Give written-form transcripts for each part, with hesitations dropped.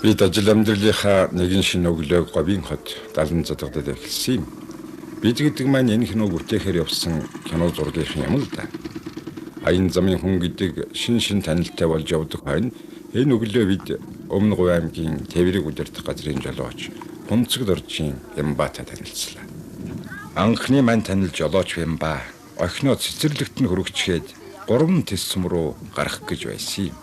Бид ажил амьдралынхаа нэгэн шинэ өглөөг Говийн хот Далан задагдад эхэлсэн юм. Бид гэдэг маань энэ киног бүтээхээр явсан кино зургийнхан юм л да. Аян замын хүн гэдэг шин танилтай болж явдаг хойно энэ өглөө бид Өмнө Говь аймгийн Тэврийг удирдах газрын жолооч Хунцаг доржийн Ямбатай танилцлаа. Анхны мань танил жолооч Ямба охиноо цэцэрлэгт нь хөрөгчгээд 3 тэс сум руу гарах гэж байсан юм.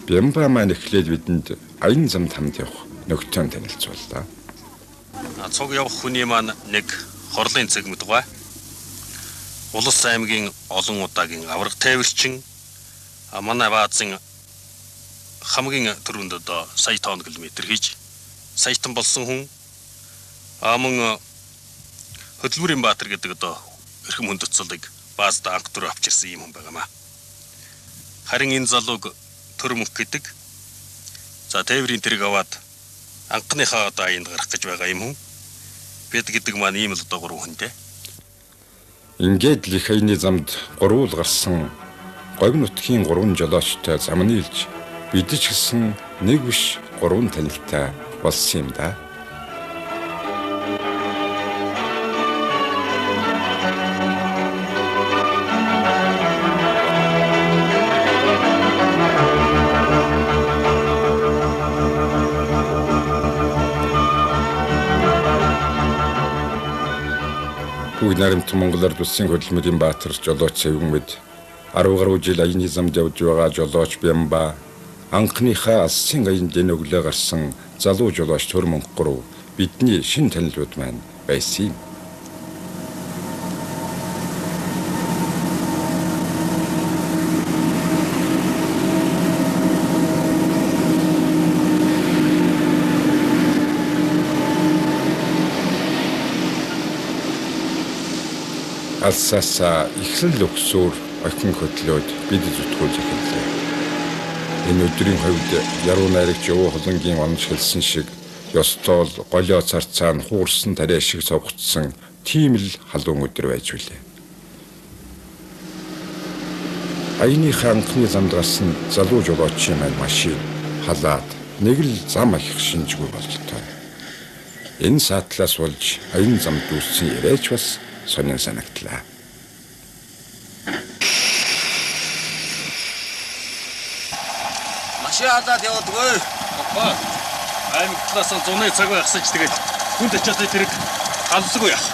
Бямба маань эхлээд бидэнд аян замд хамт явах нөхцөө танилцууллаа. Цуг явах хүний маань нэг хорлын цэг мэдгай. Улс аймгийн олон удаагийн авраг тээвэрчин манай баазын хамгийн түрүүнд одоо сая тонн километр хийж саятан болсон хүн мөн Хөдөлмөрийн Баатар гэдэг одоо эрхэм хүнд цолыг баазд анх түрүү авчирсан юм хүн байгаамаа. Харин энэ залууг Төр мөнх гэдэг. За тээврийн тэрэг аваад анхныхаа одоо аянд гарах гэж байгаа юм хүн. Бид гэдэг маань ийм л одоо гурван хүнтэй. Ингээд л их аяны замд гурвуул гарсан Говь нутгийн гурван жолоочтой зам нийлж бид ч гэсэн нэг биш гурван танилтай болсон юм да. Бүгд наримт Монгол Ард Улсын хөдөлмөрийн баатар жолооч Сэвгэн мэд 10 гаруй жил аяны замд явж байгаа жолооч Бямба анхныхаа алсын аянд энэ өглөө гарсан залуу жолооч Төр мөнх гурав бидний шин танилуд маань байсан юм. Алсаасаа ихсэл өгсөөр охин хөтлөөд бид зүтгүүлж эхэллээ. Энэ өдрийн хувьд яруу найрагч Явуу Холонгийн онж хэлсэн шиг ёстой л голио царцаа нь хуурсан тариа шиг цовгдсон тийм л халуун өдөр байж билээ. Аяныхаа анхны замд гарсан залуу жолоочийн маань машин халаад нэг л зам ахих шинжгүй бололтой. Энэ саатлаас болж аян замд үүссэн яриач бас сонин санагдлаа. Машин халаад явдаггүй. Опа. Аймаг талаас нь зуны цаг байхсан ч тэгээд хүнд ачаатай тэрэг галзгүй яах.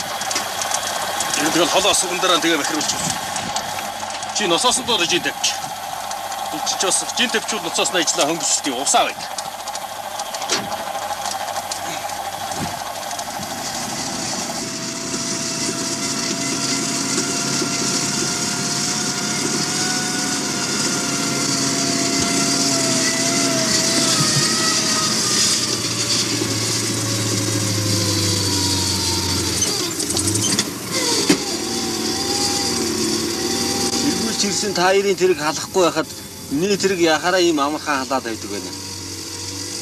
Тэр тэгэл холоос суган дараа тэгээ бахируулчих. Чи носоос нь доор жин тавьчих. Энд чи бас жин тавьчвал ноцоос нь ажиллаа хөнгөжлөлтийн усаа байд. Ирсэн та хоёрын тэрэг халахгүй байхад миний тэрэг яхаараа ийм амархан халаад байдаг байна.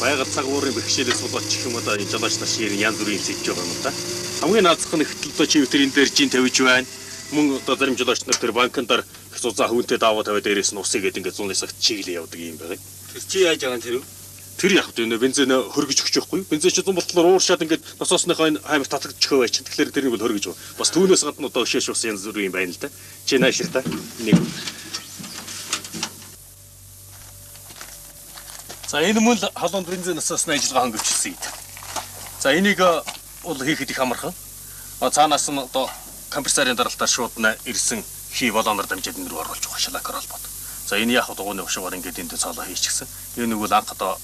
Байгаль цаг уурын бэрхшээлээс болоод ч юм одоо энэ жолооч нар шиг янз бүрийн юм зэвж байгаа юм л да. Хамгийн наазах нь ихтэл одоо чи тэр энэ дээр жин тавьж байна. Мөн одоо зарим жолооч нар тэр банкн дээр их зузаан хүнтэй даваа тавиад дээрээс нь усыг гээд ингээд зуны цагт чиглээ явдаг юм байна. Тэр чи яаж байгаа юм тэр? Тэр яг вэ бензин хөргөж өгч байхгүй юу? Бензин чи зун болтлоор ууршаад ингээд насоосныхоо энэ хаймар татагдчих бай чинь. Тэгэхээр тэрнийг бол хөргөж байгаа. Бас түүнээс гадна одоо өшөөш бас янз бүрийн юм байна л да. Чи наашир та. Нэг. За энэ мөн халуун бензин насоосны ажиллагаа хөнгөвчлсөн юм. За энийг бол хийхэд их амархан. Цаанаас нь одоо компрессорын даралтаар шууд ирсэн хий баллоноор дамжаад энэ рүү оруулж байгаа шалакар холбоод. За энэ яг дугуйны ушуугаар ингээд энд цаолоо хийчихсэн. Энэ нэг бол анх одоо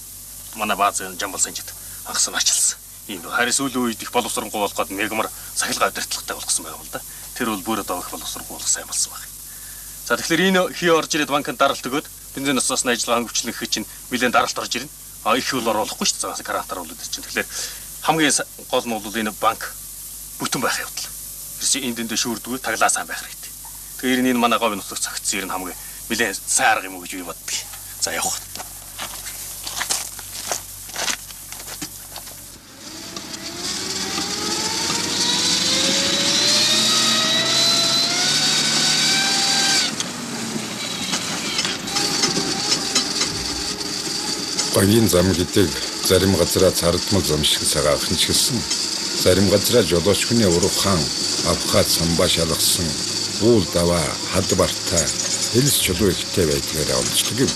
манай баазын жамбал санжид анхсан ачилсан. Ийм харин сүүлийн үед их боловсронгуй болгоод мегмар сахилга удирдлагатай болгосон байгаа юм л да. Тэр бол бүр одоо их боловсронгуй болох сайн болсон байна. За тэгэхээр энэ хий орж ирээд банкнд даралт өгөөд бензин насосны ажиллагаа хөнгөвчлөн гэхэд чинь нэлээд даралт орж ирнэ. А их хөл оруулахгүй шүү дээ. Гарантаар бол чинь. Тэгэхээр хамгийн гол нь бол энэ банк бүтэн байх явдал. Тэр чинь энд эндээ шүүрдгүй таглаа сайн байх хэрэгтэй. Тэгэхээр энэ манай говь нутаг цогцсон ер нь хамгийн нэлээд сайн арга юм уу гэж би боддог. За явах. Багийн зам гэдэг зарим газараа цардмал зам шиг цагаахан ч гэсэн зарим газараа жолооч хүний уруухан Абхаз самбаа шалгасан уул даваа хад бартай элс чулуу ихтэй байдгаараа онцлог юм.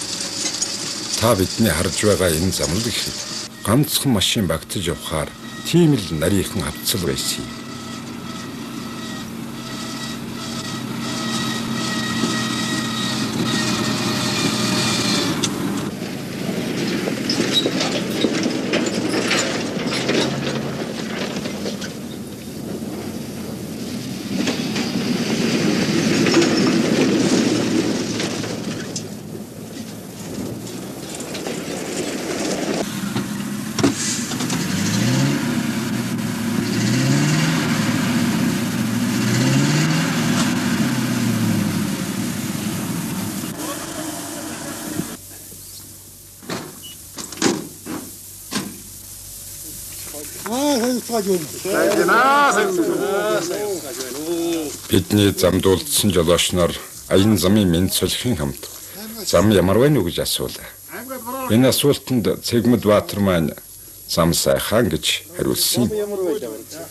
Та бидний харж байгаа энэ зам л гэхэд ганцхан машин багтаж явхаар тийм л нарийнхан хавцал байсан юм. Бидний замд уулзсан жолооч нар аян замын мэнд солихын хамт зам ямар байна уу гэж асуулаа. Энэ асуултанд Цэгмэд Баатар маань зам сайхан гэж хариулсан юм.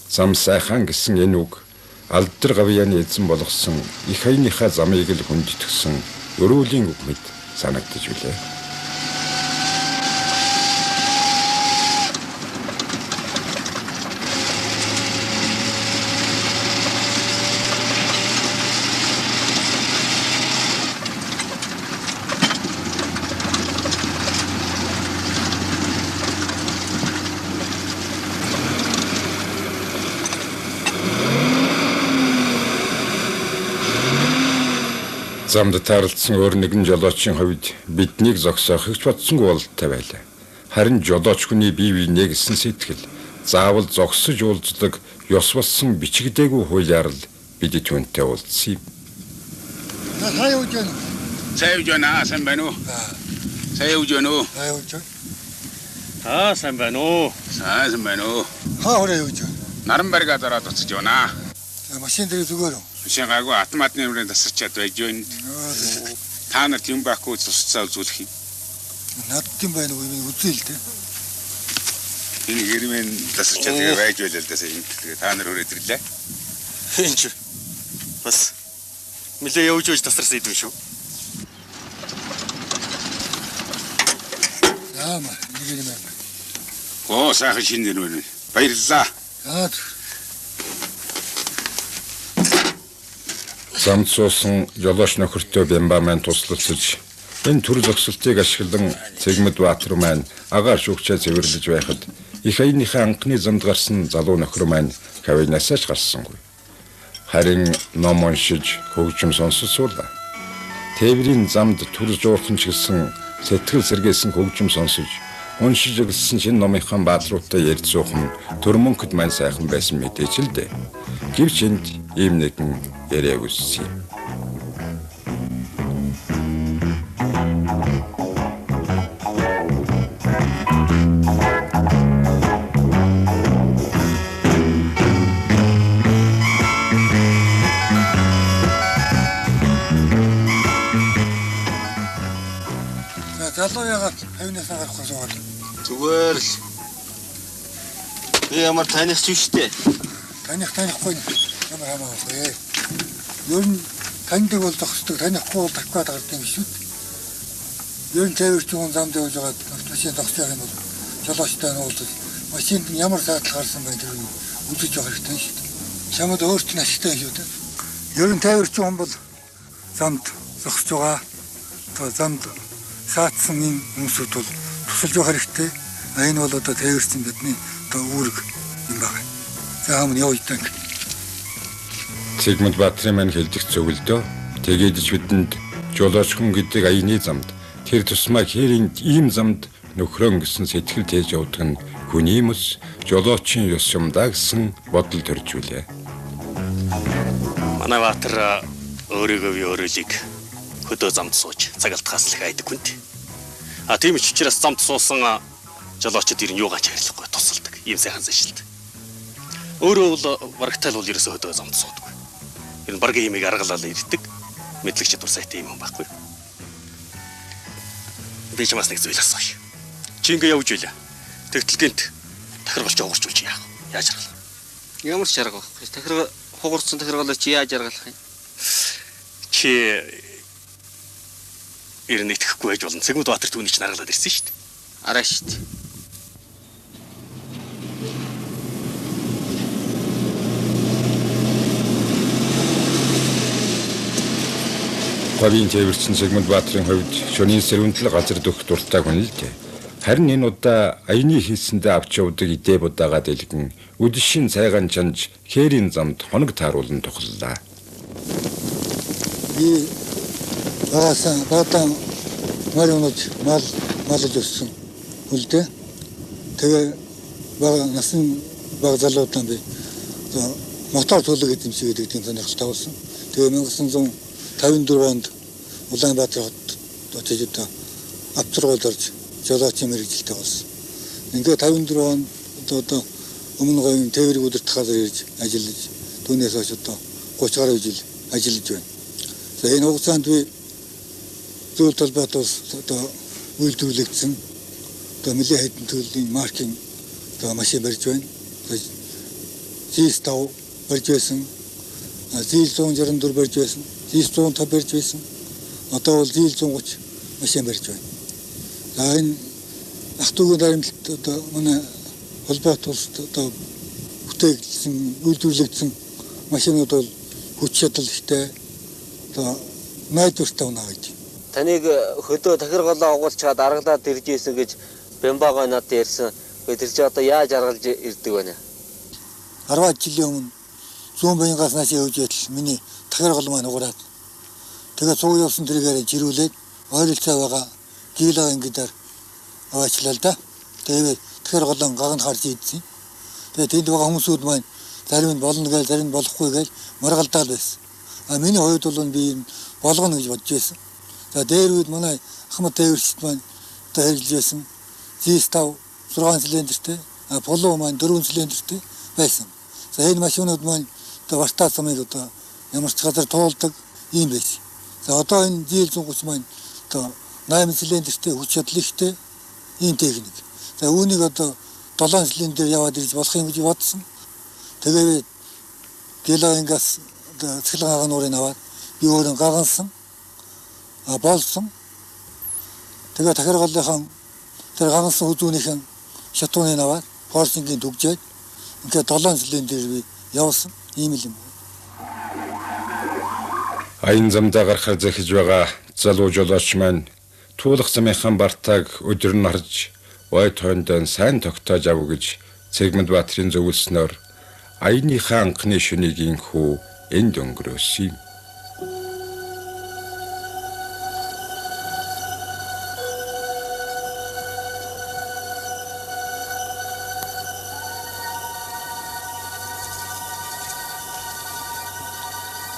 Зам сайхан гэсэн энэ үг алдар гавьяаны эзэн болгосон их аяныхаа замыг л хүндэтгсэн өрөөлийн үг мэт санагдаж билээ. Замд таарлцсан өөр нэгэн жолоочийн хувьд биднийг зогсоохыг ч бодсонгүй бололтой байлаа. Харин жолооч хүний бие биенээ гэсэн сэтгэл заавал зогсож уулздаг ёс болсон бичигдээгүй хуулиар л бид түүнтэй уулзсан юм. Сайн явж байна. Сайн явж байна. Сайн байна уу? Сайн явж байна уу? Сайн явж байна. Аа, сайн байна уу? Сайн байна уу? Хаа хүрээ явж байна? Наран барьгаа дараад уцаж байна. Машин дээр зүгээр үү? Машин гайгүй автоматны нүрийн тасарчаад байж байна. Та нарт юм байхгүй цусцаа үзүүлэх юм. Надад юм байна уу? Би үзье л дээ. Энэ хэрмэн тасарчаад тэгээ байж байлаа л да сая. Тэгээ та нар өрөөд ирлээ. Энэ чи бас нилээ явж явж тасарсан идэв шүү. За маа нэг юм байна. Оо сайхан шинэ нэр байна. Баярлалаа. За Замд суусан жолооч нөхөртөө Бямба маань туслалцаж энэ төр зогсолтыг ашиглан Цэгмэд Баатар маань агаар шүүгчээ цэвэрлэж байхад их аяныхаа анхны замд гарсан залуу нөхөр маань кабинасаа ч гарсангүй. Харин ном уншиж хөгжим сонсож суулаа. Тээврийн замд төр жуурхан ч гэсэн сэтгэл сэргээсэн хөгжим сонсож уншиж өгсөн шинэ номынхан баатруудтай ярьж суух нь төр мөнхөд маань сайхан байсан мэдээч л дээ. Гэвч энд ийм нэгэн яриа үүссэн юм. За залуу яагаад хавнасаа гарахгүй суугаад? Зүгээр л. Би ямар таних ч биш үү? Таних танихгүй ямар хамаагүй. Ер нь таньдаг бол зогсдог, танихгүй бол давхиад гардаг юм шүү дээ. Ер нь тээвэрч хүн замд явж байгаа машин зогсох юм бол жолоочтой нь уулзаж машинд нь ямар саатал гарсан байх тэр үзэж явах хэрэгтэй шүү дээ. Чамд өөрт нь ашигтай шүү дээ. Ер нь тээвэрч хүн бол замд зогсож байгаа. Одоо замд саатсан энэ хүмүүсүүд бол тусалж явах хэрэгтэй. Энэ бол одоо тээвэрчин бидний одоо үүрэг юм байна. За хамт явж тань. Цэгмэд Баатрын маань хэлдэг зөвлөдөө. Тэгээд ч бидэнд жолооч хүн гэдэг аяны замд тэр тусмаа хэр ийм замд нөхрөн гэсэн сэтгэл тээж явдаг нь хүний мэс жолоочийн ёс юм да гэсэн бодол төрж үлээ. Манай Баатар өөрийгөө би өөрөөлийг хөдөө замд сууж цаг алдахаас л их айдаг хүнт. А тийм ч учраас замд суусан жолоочд ер нь юугаач харилцахгүй тусалдаг. Ийм сайхан заншилт. Өөрөө бол барагтай л бол ерөөсөө хөдөө замд суудаг. Ер нь баргийн хэмийг аргалал ирдэг. Мэдлэг чадвар сайтай юм байхгүй. Би чамаас нэг зүйл асууя. Чи ингэ явж байлаа. Тэгтэл гинт тахиргал чи хугарчвал чи яах вэ? Яаж аргалах? Ямар ч арга байхгүй. Тахиргал хугарсан тахиргалаа чи яаж аргалах юм? Чи ер нь итгэхгүй байж болно. Цэгмэд Баатар түүний чинь аргалаад ирсэн шүү дээ. Араа шүү дээ. Говийн тээвэрчин Цэгмэд Баатрын хувьд шөнийн сэрүүнтэл газар дөх дуртай хүн л дээ. Харин энэ удаа аяны хийсэндээ авч явдаг идэ будаага дэлгэн үдшийн цайгаан чанж хээрийн замд хоног тааруулан тухаллаа. Би багасаа баатан морь унаж мал малж өссөн үлдээ. Тэгээ бага насан бага залуудан би мотор төлөг эзэмшиг гэдэг тийм сонирхолтой болсон. Тэгээ 1954 онд Улаанбаатар хот очиж одоо авцаргуул орж жолоочийн мэргэжилтэй болсон. Ингээд 54 онд одоо өмнө говийн тээврийг удирдах газар ирж ажиллаж түүнээс хойш одоо 30 гаруй жил ажиллаж байна. За энэ хугацаанд би зүйл талбайт улс одоо үйлдвэрлэгдсэн одоо нэлээд хэдэн төрлийн маркийн одоо машин барьж байна. ZS5 барьж байсан, ZL164 барьж байсан, ZS105 барьж байсан. Одоо бол ZL130 машин барьж байна. За энэ ах дүүгийн дарамтлалт одоо манай холбоот улсад одоо бүтээгдсэн, үйлдвэрлэгдсэн машинууд бол хүч чадал ихтэй одоо найдвартай унаа гэж. Таныг хөдөө тахиргалаа угуулчаад аргалаад ирж исэн гэж Бямбагой надад ярьсан. Тэр чи одоо яаж аргалж ирдэг вэ? 10 жилийн өмнө зүүн баянгаас нааш явж байтал миний тахиргал маань уграад тэгээ цуг явсан тэргээр жирүүлээд ойролцоо байгаа гийлага ангидаар аваачлаа л да. Тэгээд тахиргалан гагн харж идсэн. Тэгээ тэнд байгаа хүмүүсүүд маань зарим нь болно гээл зарим нь болохгүй гээл маргалдаал байсан. А миний хувьд бол би энэ болгоно гэж бодож байсан. За дээр үед манай Ахмад тээвэрчд маань одоо хэрэглэж байсан ZS5 6 цилиндртэй, Polo маань 4 цилиндртэй байсан. За энэ машинууд маань одоо вартаа замыг одоо ямар ч газар туулдаг ийм байсан. За одоо энэ ZL130 маань одоо 8 цилиндртэй хүч чадал ихтэй ийм техник. За үүнийг одоо 7 цилиндр яваад ирж болох юм гэж бодсон. Тэгээ Гелоингаас одоо цэцгэлэн хагаан нуурыг аваад би өөрөө гагансан. Болсон. Тэгээ тахиргалынхан тэр гагансан хүзүүнийхэн шатууныг аваад поршингийн түгжээд ингээд 7 цилиндр би явсан ийм л юм. Аян замдаа гарахаар захиж байгаа залуу жолооч маань туулах замынхан бартааг өдөр нь харж ой тойндоо сайн тогтоож ав гэж Цэгмэд Баатрын зөвлөснөөр аяныхаа анхны шөнийг инхүү энд өнгөрөөсөн юм.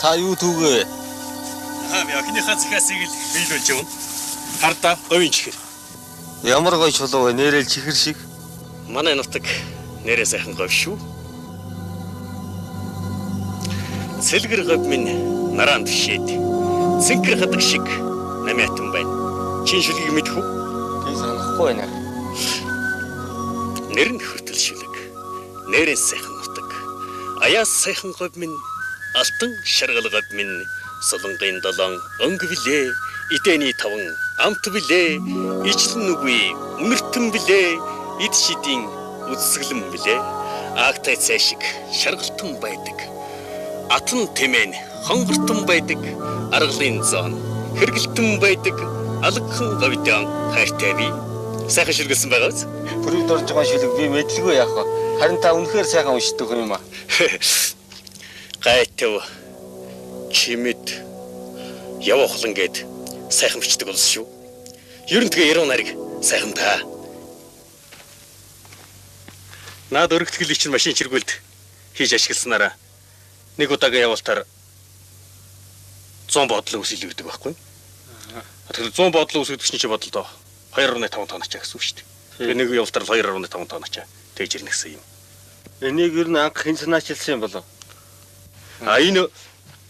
Та юу түүгээ? Би охиныхаа захиасыг л биелүүлж явна. Хардаа говийн чихэр. Ямар гоё чулуу вэ? Нэрэл чихэр шиг. Манай нутаг нэрээ сайхан говь шүү. Цэлгэр говь минь нараан тшээд. Цэнхэр хадаг шиг намиатан байна. Чин шүлгийг мэдэх үү? Би санахгүй байна. Нэр нь хүртэл шүлэг. Нэрээ сайхан нутаг. Аяас сайхан говь минь алтан шаргал говь минь солонгийн долоон өнгө билээ. Идэний таван амт билээ. Ичлэн нүгүй үнэртэн билээ. Эд шидийн үзэсгэлэн билээ. Аагтай цай шиг шаргалтан байдаг. Атан тэмээн хонгортон байдаг. Аргалын зоон хэргэлтэн байдаг. Алгхан говьдон хайртай би. Сайхан шүлгэлсэн байгаа биз? Бүрийг дорж байгаа шүлэг би мэдлгүй яах вэ? Харин та үнэхээр сайхан уншдаг юм аа. Гайтв чимэд яв ухлан гээд сайхан бичдэг болсон шүү. Ер нь тэгээ яруу найраг сайхан та. Наад өргөтгөлийн чинь машин чиргүүлд хийж ашигласнараа нэг удаагийн явуултаар 100 бодлоо ус илүүдэг байхгүй. Тэгэхээр 100 бодлоо ус гэдэг чинь чи бодлоо. 2.5 тонн ачаа гэсэн үг шүү дээ. Тэгээ нэг явуултаар 2.5 тонн ачаа тээж ирнэ гэсэн юм. Энийг ер нь анх хэн санаачилсан юм болов? А энэ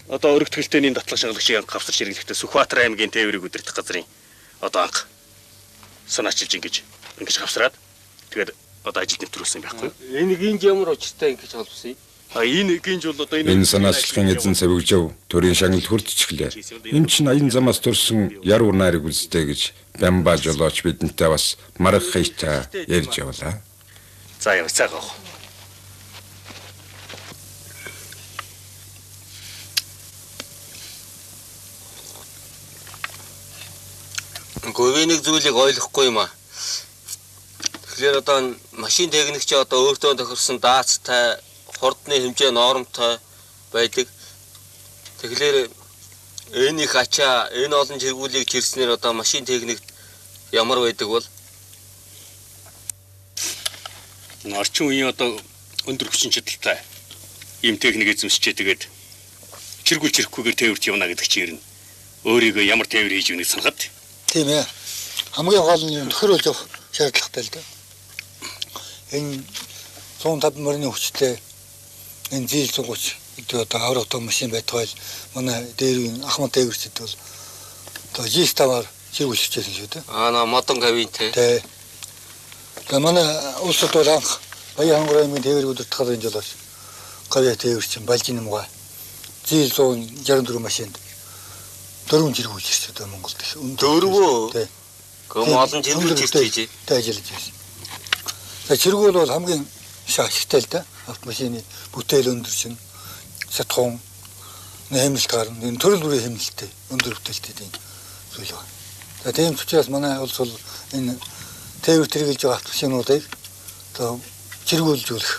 одоо өргөтгөлтөний датлаг шалгалагчийг анх гавсарч хэрэглэхдээ Сүхбаатар аймгийн тээврийг удирдах газрын одоо анх санаачилж ингэж гавсраад тэгээд одоо ажилд нэвтрүүлсэн юм байхгүй юу? Энэ гинж ямар учиртай ингэж холбосон юм? А энэ гинж бол одоо энэ Энэ санаачлахын эзэн Савигжав төрийн шагнал хүртчихлээ. Энэ чинь аян замаас төрсөн яр урнаарыг үздэй гэж Бямба жолооч бидэнтэй бас маргах хайтай ярьж явлаа. За яа цаагаа. Гэхдээ нэг зүйлийг ойлгохгүй юм аа. Тэгэхээр одоо машин техникч одоо өөртөө тохирсон даацтай, хурдны хэмжээ нормтой байдаг. Тэгэхээр энэ их ачаа, энэ олон чиргүүлийг чирснээр одоо машин техникт ямар байдаг бол? Орчин үеийн одоо өндөр хүчин чадалтай ийм техник эзэмшчихээ тэгээд чиргүүл чирэхгүйгээр тээвэрч явна гэдэг чинь ер нь өөрийгөө ямар тээвэр хийж өгнө санахад. Тийм ээ. Хамгийн гол нь тохируулж явах шаардлагатай л да. Энэ 150 морины хүчтэй энэ зийл 130 гэдэг одоо аврах том машин байтугай л манай дээр үеийн Ахмад тээвэрчд бол одоо G5-аар чиргүүлчихсэн шүү дээ. Аа на модон кабинтэй. Тий. Тэгээ манай улсад бол анх Баян-Хонгор аймгийн тээврийг удирдах газрын жолооч Гавья тээвэрчин Балжин нэмгай зийл 164 машинд 4 чиргүүлж ирсэн одоо Монголд. Дөрвөө? Тий. Гом олон чиргүүл чирч. Тэ ажиллаж байсан. За чиргүүл бол хамгийн их ашигтай л да. Автомашины бүтээл өндөр чинь сатхуун хэмнэлт гарна. Энэ төрөл бүрийн хэмнэлттэй өндөр бүтээлтэй тийм зүйл байна. За тийм ч учраас манай улс бол энэ тээвэр хэрэглэж байгаа автомашинуудыг одоо чиргүүлжүүлэх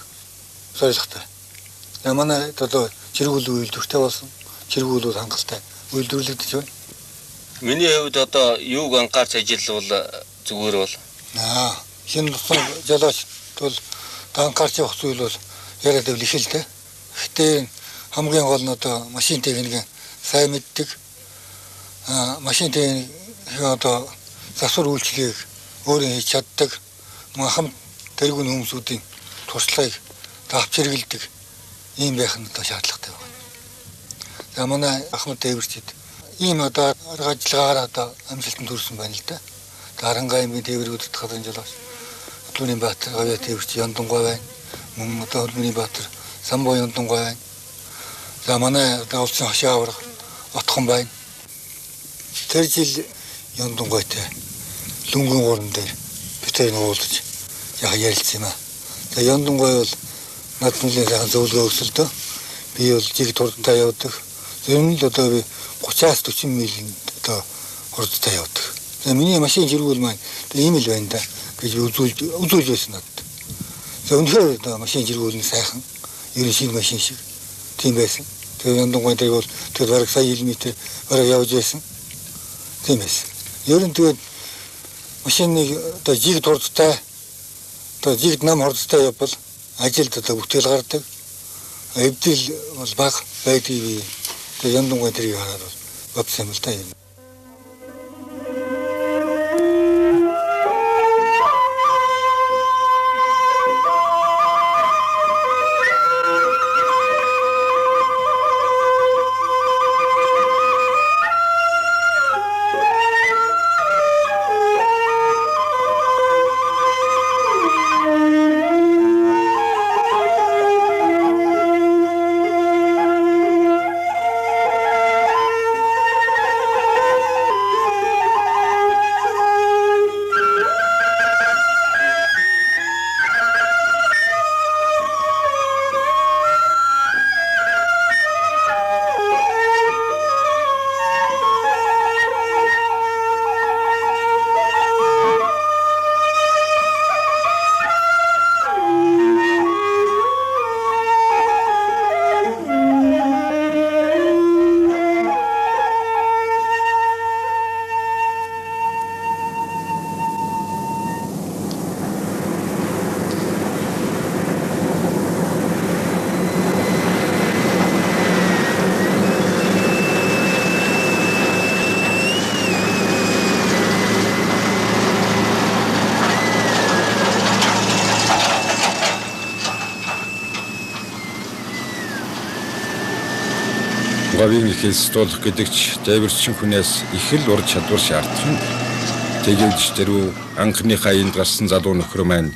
зорилготой. За манай одоо чиргүүл үйлдвэртэй болсон. Чиргүүл бол хангалттай үйлдвэрлэгдэж байна. Миний хувьд одоо юуг анхаарч ажиллавал зүгээр бол? Аа, шинэ тусам жолооч бол анхаарч явах зүйл бол яриад байвал их л дээ. Гэхдээ хамгийн гол нь одоо машин техникийн сайн мэддэг. Аа, машин техникийн одоо засвар үйлчилгээг өөрөө хийж чаддаг. Мөн хамт тэргүүн хүмүүсүүдийн туршлагыг авч хэрэглэдэг ийм байх нь одоо шаардлагатай байна. За манай Ахмад тээвэрчид ийм одоо арга ажиллагаагаар одоо амжилтанд хүрсэн байна л да. Харанга аймгийн тээврийг удирдах газрын жолооч Хөдөлмөрийн Баатар Гавья тээвэрч Яндангуй байна. Мөн одоо Хөдөлмөрийн Баатар Самбуу Яндангуй байна. За манай одоо улсын хошин аварга Отхон байна. Тэр жил Яндангуйтай Лүнгэн гурван дээр бид хоёр уулзаж яхаа ярилцсан юм аа. За Яндангуй бол над нэлийн сайхан зөвлөгөө өгсөн л дөө. Би бол жиг турдтай явдаг. Зарим нь л одоо би 30-аас 40 милийн одоо хурдтай явдаг. За миний машин чиргүүл маань ийм л байна да гэж үзүүлж байсан надад. За үнэхээр одоо машин чиргүүл нь сайхан ер нь шинэ машин шиг тийм байсан. Тэгээ Яндангуй дээр бол тэр бараг сая километр бараг явж байсан. Тийм байсан. Ер нь тэгээд машиныг одоо жиг турдтай одоо жигд нам хурдтай явбал ажилд одоо бүтээл гардаг. Эвдэл бол бага байдгийг би тэгээ Яндангуй тэрийг хараад бол бодсон юм л да юм. Говийн их элсдуулах гэдэг ч дээвэрчин хүнээс их л ур чадвар шаардах юм. Тэгэлж дэрүү анхныхаа энд гарсан залуу нөхөр маань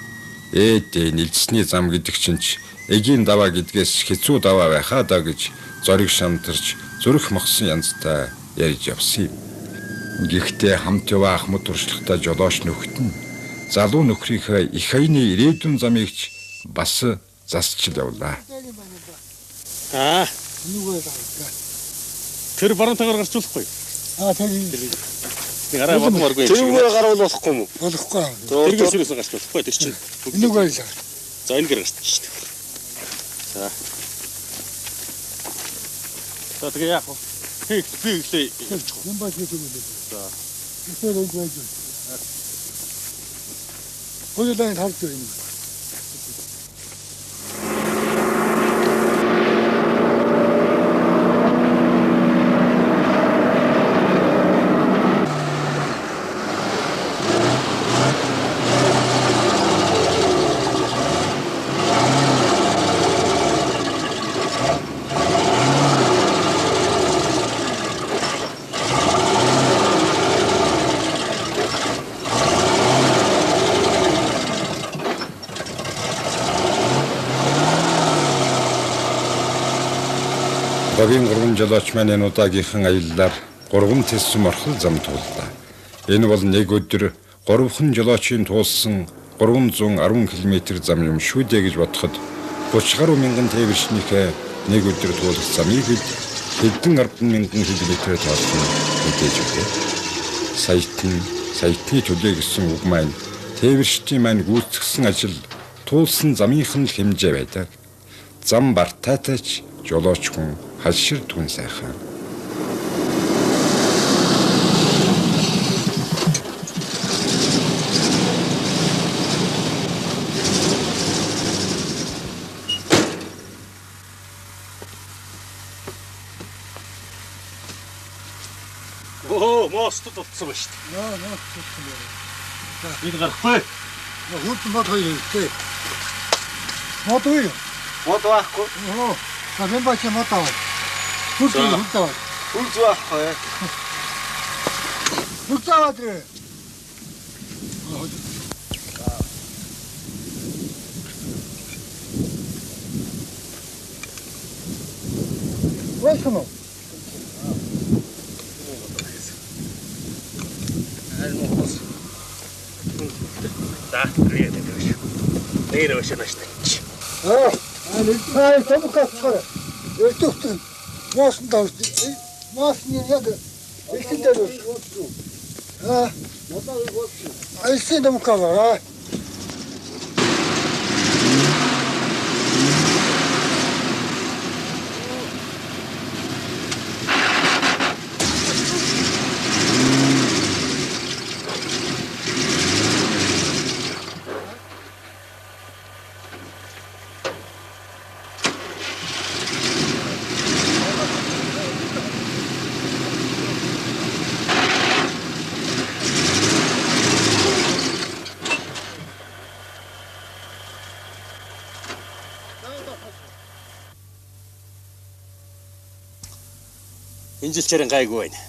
ээдээ нэлжсэний зам гэдэг чинь ч эгийн даваа гэдгээс хэцүү даваа байхаа даа гэж зориг шамтарч зүрх мохсон янзтай ярьж явсан юм. Гэхдээ хамт яваа ахмад туршлагатай жолооч нөхөд нь залуу нөхрийнхээ их аяны ирээдүйн замыг ч бас засчил явлаа. Аа. Тэр баруун тагаар гарч болохгүй. Аа тэр нэг арай бодмооргүй юм шиг. Тэрүүгээр гарвал болохгүй юм уу? Болохгүй. Тэргээс юусэн гарч болохгүй тэр чинь. Энүүгээр л. За энэгээр гарч шүү дээ. За. За тэгээ яах вэ? Би ихлээ явчих. Юм бач гэдэг юм. За. Тэгэхээр энэ байж байна. Хоёулаа харж байна. Говийн 3 жолооч маань энэ удаагийнхан аяллаар 3 тэсэм орхол зам тууллаа. Энэ бол нэг өдөр 3 жолоочийн туулсан 310 км зам юм шүү дээ гэж бодоход 30 гаруй мянган тээвэрчнийхээ нэг өдөр туулах замыг л хэдэн 10 мянган километрээр тоолсон мэдээж өгье. Саятан, саятны төлөө гэсэн үг маань тээвэрчдийн маань гүйцэтгэсэн ажил туулсан замынх нь л хэмжээ байдаг. Зам бартаатай ч жолооч хүн халшир түн сайхан. Оо, мостод утсан ба шүү дээ. Наа, мост утсан байна. Бид гарахгүй. Хүүтэн мод хоёр хэрэгтэй. Мод уу? Мод байхгүй. Оо. За мен бач мод аваа. Хүл хүл аваа. Хүл зүү авахгүй. Хүл аваа тэр. Welcome. За, тэгээд тэгш. Нэр өшөө нааш. Аа, аа, томхоо цохор. Өртөгтөн моосон давж. Моосны яг элсэн дээр өссөн. Аа, элсэн томхоо аа. Энэ жил чаран гайгүй байна.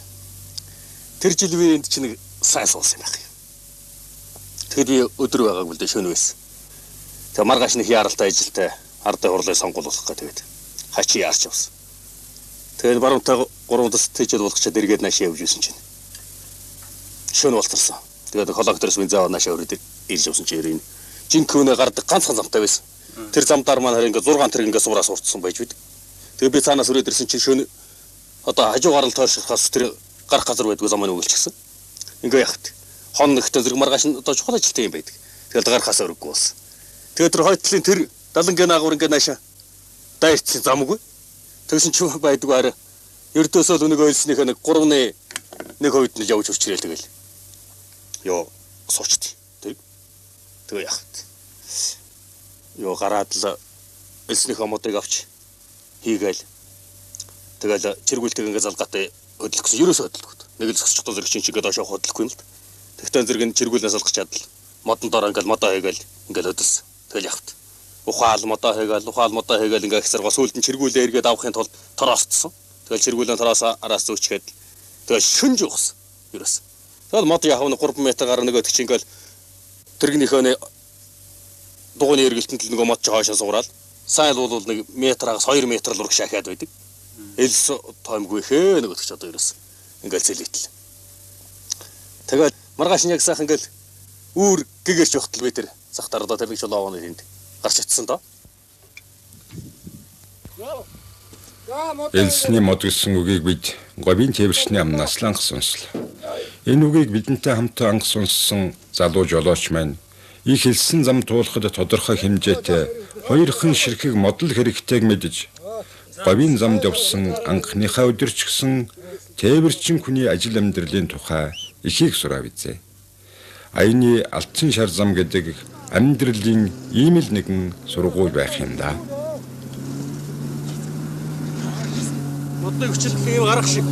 Тэр жил би энд чинь нэг сайн суусан юм байх. Тэгэхэд би өдөр байгаагүй л дээ шөнө байсан. Тэгээ маргааш нэг яаралтай ажилтай ардын хурлын сонгуул болох гэ тэгээд хачи яарч явсан. Тэгээд баруунтай 3 тас тэжэл болгочоод эргээд наашаа явж исэн чинь шөнө болторсон. Тэгээд коллекторс бензин аваад наашаа өрөөд ирж явсан чинь энэ жинхэнэ гардаг ганцхан замтай байсан. Тэр замдаар маань харин ингээ 6 тэрэг ингээ суураас уртсан байж бид. Тэгээд би цаанаас өрөөд ирсэн чинь шөнө одоо хажуугаар нь тойршихаас тэр гарах газар байдгүй замын өгөлчихсэн. Ингээ яхад хон нэгтэн зэрэг маргааш нь одоо чухал ажилтай юм байдаг. Тэгэл гарахаас өргөгүй болсон. Тэгээд тэр хойтлын тэр далангийн агуур ингээ наашаа дайрцсан замгүй. Тэгсэн чи байдгүй арай ердөөсөө л өнөг ойлснийхөө нэг 3-ны 1% нь явж өчрөөл тэгэл. Йоо суучт. Тэр тэгээ яхад. Йоо гараад л элснийхөө модыг авч хийгээл. Тэгэл чиргүүлдэг ингээ залгаатай хөдлөх гэсэн ерөөсөө хөдөлгөд. Нэг л зөксөж зэрэг чинь чигээ доошоо хөдлөхгүй юм л. Тэгтэн зэрэг нь чиргүүлнээс алгах чадал. Модон доор ингээл модоо хийгээл ингээл хөдөлсөн. Тэгэл явт. Ухаал модоо хийгээл, ухаал модоо хийгээл ингээ их зэрэг сүүлд нь чиргүүлээ эргээд авахын тулд тороосцсон. Тэгэл чиргүүлэн тараас араас зөөчгээд тэгэл шүнж ухсан. Ерөөс. Тэгэл мод яхав 3 м гарan нөгөөдөг чинь ингээл тэрэгнийхөө дугуйны эргэлтэнд л нөгөө мод чи хойшоо суураад сайн л бол нэг метрээс 2 м л урагш ахаад байдаг. Элс тоймгүй хээ нөгөөдөг чи одоо ерөөс ингээл зэлээтэл. Тэгээд маргааш нь яг сайхан ингээл үүр гэгэрч явахтал би тэр захтар одоо тэр нэг чулуу тэнд гарч очсон доо. Элсний мод гэсэн үгийг бид говийн тээвэрчний амнаас л анх сонслоо. Энэ үгийг бидэнтэй хамт анх сонссон залуу жолооч маань их элсэн зам туулахад тодорхой хэмжээтэй хоёрхан ширхэг модол хэрэгтэйг мэдэж говийн замд явсан анхныхаа өдөр ч гэсэн тээвэрчин хүний ажил амьдралын тухай ихийг сурав үзье. Аяны алтан шар зам гэдэг амьдралын ийм л нэгэн сургууль байх юм да. Модны хүчил ийм гарах шиг.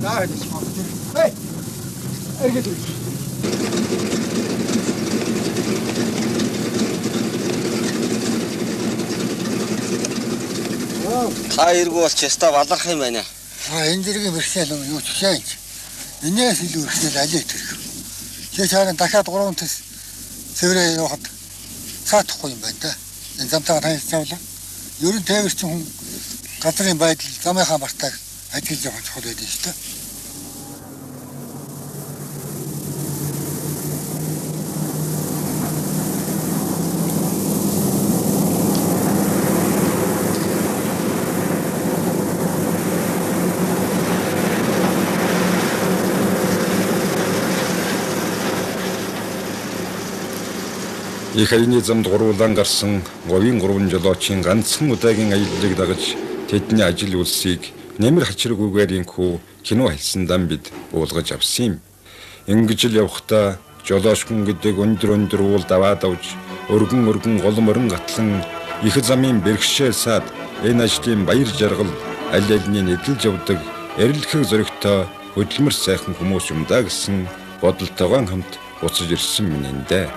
Даа гэж. Эй. Эргээд. Та эргүү бол честа баларх юм байна. А энэ зэргийн бэрхшээл юм юу ч шээ. Энээс илүү бэрхшээл алийг төрөх. Чи чаараа дахиад 3 төс цэврээ явахад цаатахгүй юм байна да. Энэ замтайгаа танилцуулаа. Ер нь тээвэрчин хүн газрын байдал замынхаа мартааг ажиглаж явах чухал байдаг шүү дээ. Их аяны замд гурвуулан гарсан говийн гурван жолоочийн ганцхан удаагийн аяллыг дагаж тэдний ажил үйлсийг нэмэр хачиргүйгээр инхүү кино хэлсэндан бид буулгаж авсан юм. Ингэж л явхдаа жолооч хүн гэдэг өндөр өндөр уул даваад авч өргөн өргөн гол морин гатлан их замын бэрхшээл саад энэ ажлын баяр жаргал аль альний нэдэлж явдаг эрэлхэг зоригтой хөдөлмөр сайхан хүмүүс юм да гэсэн бодолтойгоо хамт буцаж ирсэн минь эндэ.